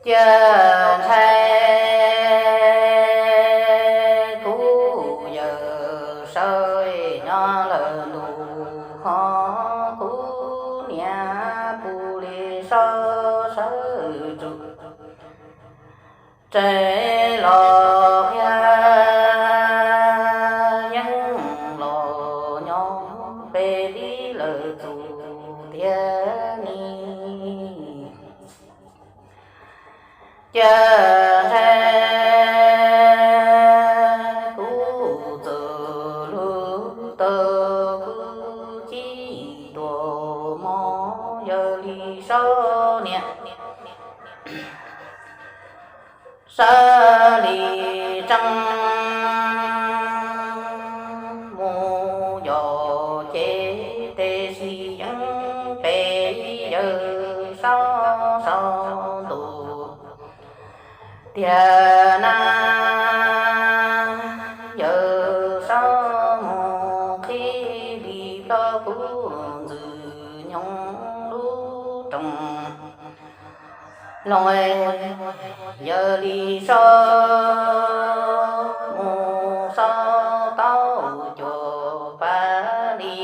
Cia ntshai kuv yawm saub nyob lawm ntu, ho kuv niam pub li sawv sawv tsuj tsev los qhia, yeej los nyob pem li lawm txuj tiag ni. Cia ntshai kuv txawm lug tau kuv cib tuam mog, yawg Lis Saub niam. Sawv li tsees mus yos ces, tab sis yeej pem yawg Saub saum ntuj tiag na. Yawg Saub mus qhib li plaub kuv ntxwg nyoog lub rooj loog, yawg Lis Saub mus saum tau cuag pab li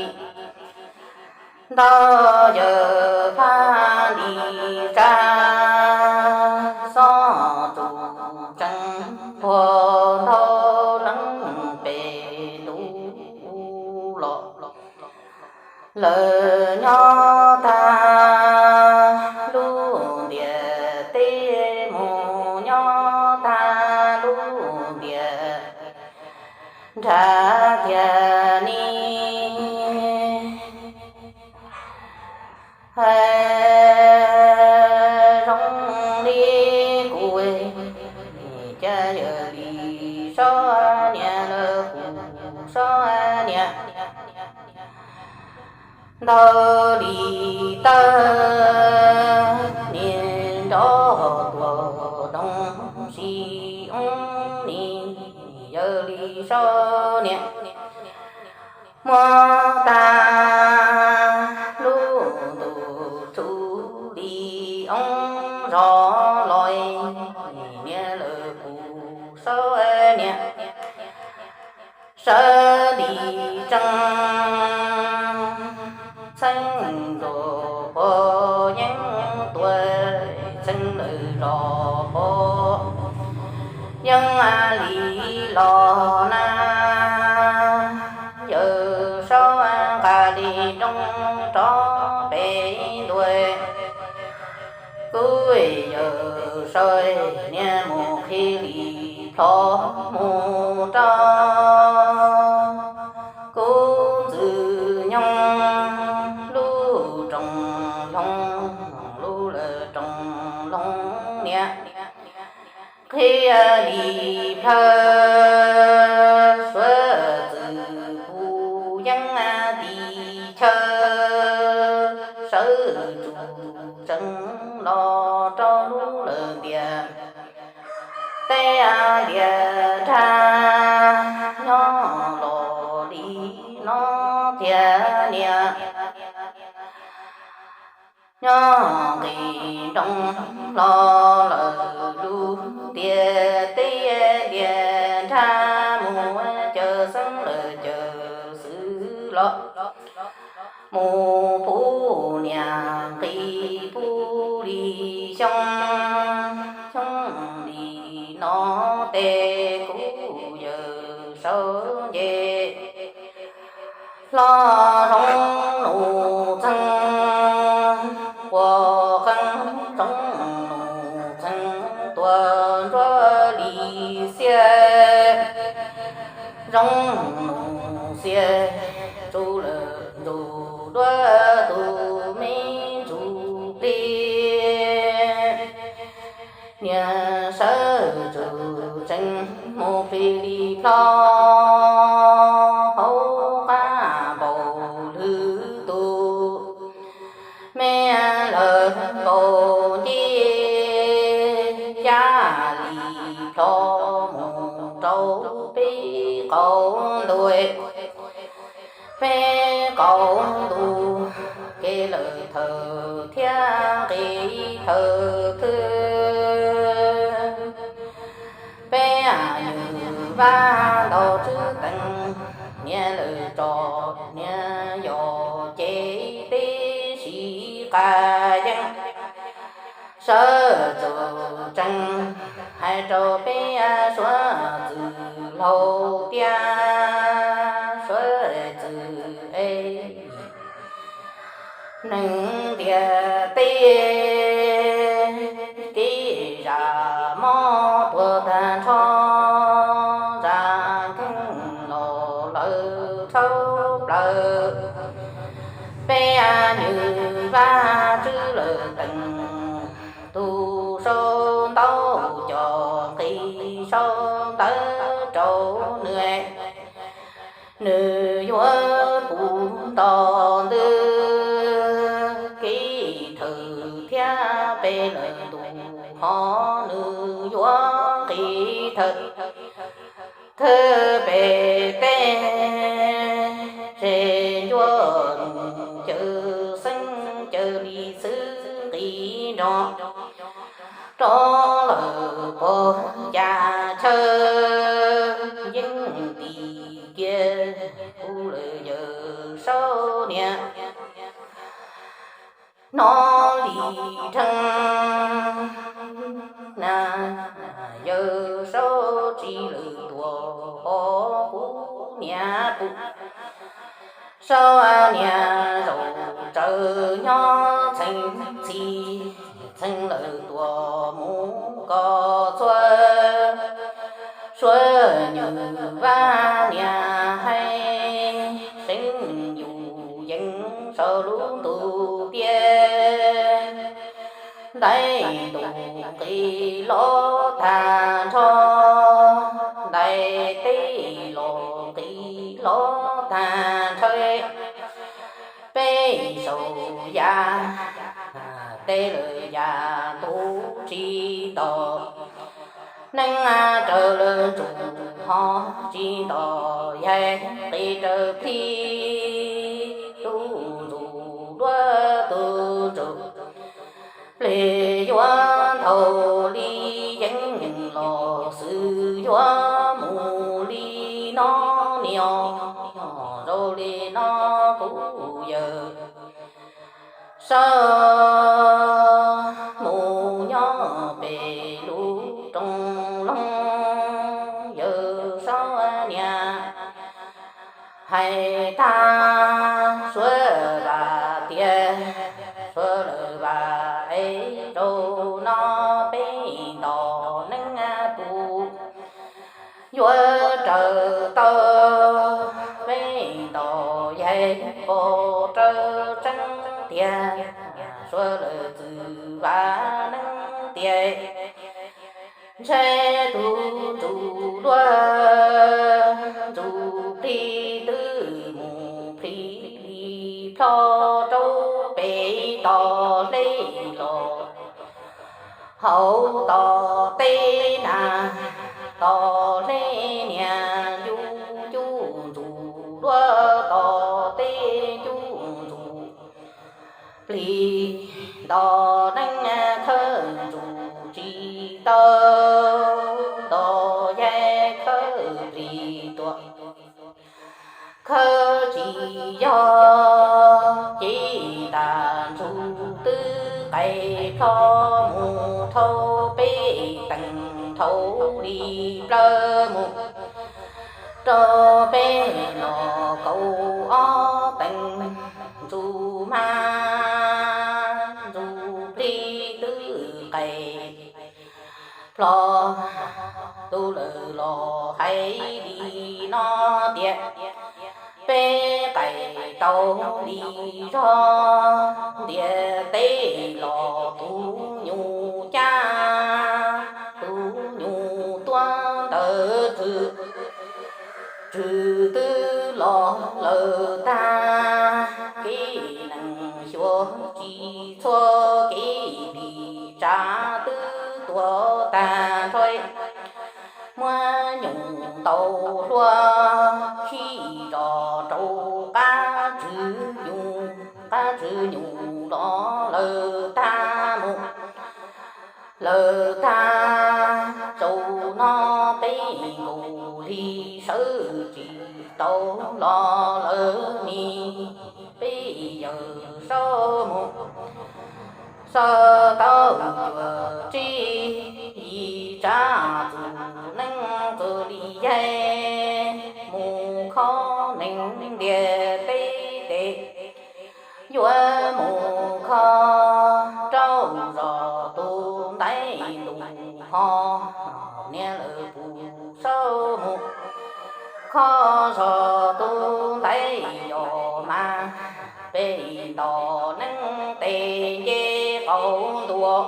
ntau, yawg pab li tsab xob tsuj tsees puag ntau leej pem ntuj los. Lawv nyob tag lub ntiaj teb, mus nyob tag lub ntiaj nrag tiag ni. Zoo li kuv, cas yawg Lis Saub niam lawv kuv Saub niam ntau li tawg, niam nrov tuaj doog si oob ni, yawg Lis Saub niam. Muab tag lub ntuj txuj li oob zog los, niam lawv kuv Saub niam. Sawv li tsees txheeb ntuj pog yeej tuaj, txheeb lawm zog pog yeej li los na. Yawg Saub nqa li nroog rov pem ntua, kuv yawg Saub niam mus qhib li plho mus rau kuv ntxwg nyoog lub rooj loog, lub lawm rooj loog niam. Qhib li plawv suav txwm pub yeeb ti chaw, sawv tsuj tsees los rau lub lawm ntiaj teb ntiaj nrag nyob los li no tiag niam. Nyob nqis nroos los lawm lub ntiaj teb ntiaj nrag mus, caws xeeb lawm caws xwm los mus pub niam nqis pub li xyoo, xyoo li no tes kuv yawg Saub nce hlo zoov nus txeeg, quas qeej zoov nus txeeg, tuaj ntsuab li xiab zoov nus xiab, tsuj lawm ntsuj duab tus me ntsuj plig. Niam sawv tsuj tsees mus plig li plho hauv qab npaum lwm tus me lawm nkaus ncej, ya li plho mus rau peb qaum ntuj, peb qaum ntuj kev lawm thawm thiab nqis thawm khw. Vaj ntaus tswb tees, niam lawv tso niam yos ces peb sib qas yeej. Sawv tsees, hais rau peb suav txwv laug tiab suav txwv es neeg ntiaj teb, kev zam mob tuag tag nrho, zam kheej los lawv rhawv plaws. Peb nws vaj tswb lawv tees, tus sau ntaub cov nqi sau ntawv rau nws, nws yuav pum nto ntws kev thawm thiab peb lawv ntu, ho nws yuav nqis thawm thawj pem teb, ces ncuaj nus caw xeeb caw li xwb nqis nrog rov lawm pog cas chaw yeej tis kiag kuv lawm yawg saub niam. Hnov li rhees na, yawg saub tsis lawm tuaj hov kuv niam pum. Saub niam zaum tsawv nyob txheej txhis, txheej lawm tuaj mus kom txhua. Suav nyuj vaj niam hais, seev yus yees saum lub ntuj tiaj. Ntais ntuj nqis los tag nrho, ntais teb los nqis los tag nrho. Peb saum yaj teb lawm yaj ntuj tsis nto, neeb raws lawv ntsuj ho tsis nto, yaig qis raws plhis tub ntsuj duab tub ntsuj plig yuav ntaus li yeeb los xwb yuav mus li no nios, zoo li no kuv yawg saub mus nyob pem lub roob loog, yawg saub niam hais tag suav vam tias, suav lawv vam es rau no peb nto neeb pum, yuav raws tau peb nto yaig pom raws tseeb tiag, suav lawv txwv vam neeb tiag. Ntshe tus ntsuj duab ntsuj plig twb mus plig li plho rau pem tom hleb los, hauv tom teb na, tom hleb niag ncu ncu ntsuj duab, tom teb ncu ntsuj plig, nto neeb khawb ntsuj tsis tau, nto yaig khawb plig tuaj khawb tsis yog, ces tas ntsuj twb qais plho mus dhau peb tees, dhau li plawv mus rau peb los kaum ob tees, ntsuj mas ntsuj plig twb qais plho. Tus lawv los hais li no tias, peb qais tau li zog ntiaj teb los tus nyuj cab, tus nyuj tuaj ntawd tswv, tswv twb los lawm tag, kev neeg xyuas tsis txhua, kev li tsav twb tuag tag nrho. Muab nyuj ntaus hlua khib zos rau qab tswv nyuj, qab tswv nyuj los lawm tag mus, lawm tag tsaus no peb nkaus sawv tsis tau los lawm ni. Peb yawg Saub Muas xav tau cuaj tsib yim tsav txuj neeb txuj li yaig mus kho neeg ntiaj teb tes. Yuav mus kho rau zos tus ntaiv ntuj ho, niam lawv puag Saub Muas kho zos tus ntaiv yos mas, peb nto neeb tes nce qaum ntuj,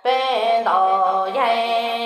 peb nto yaig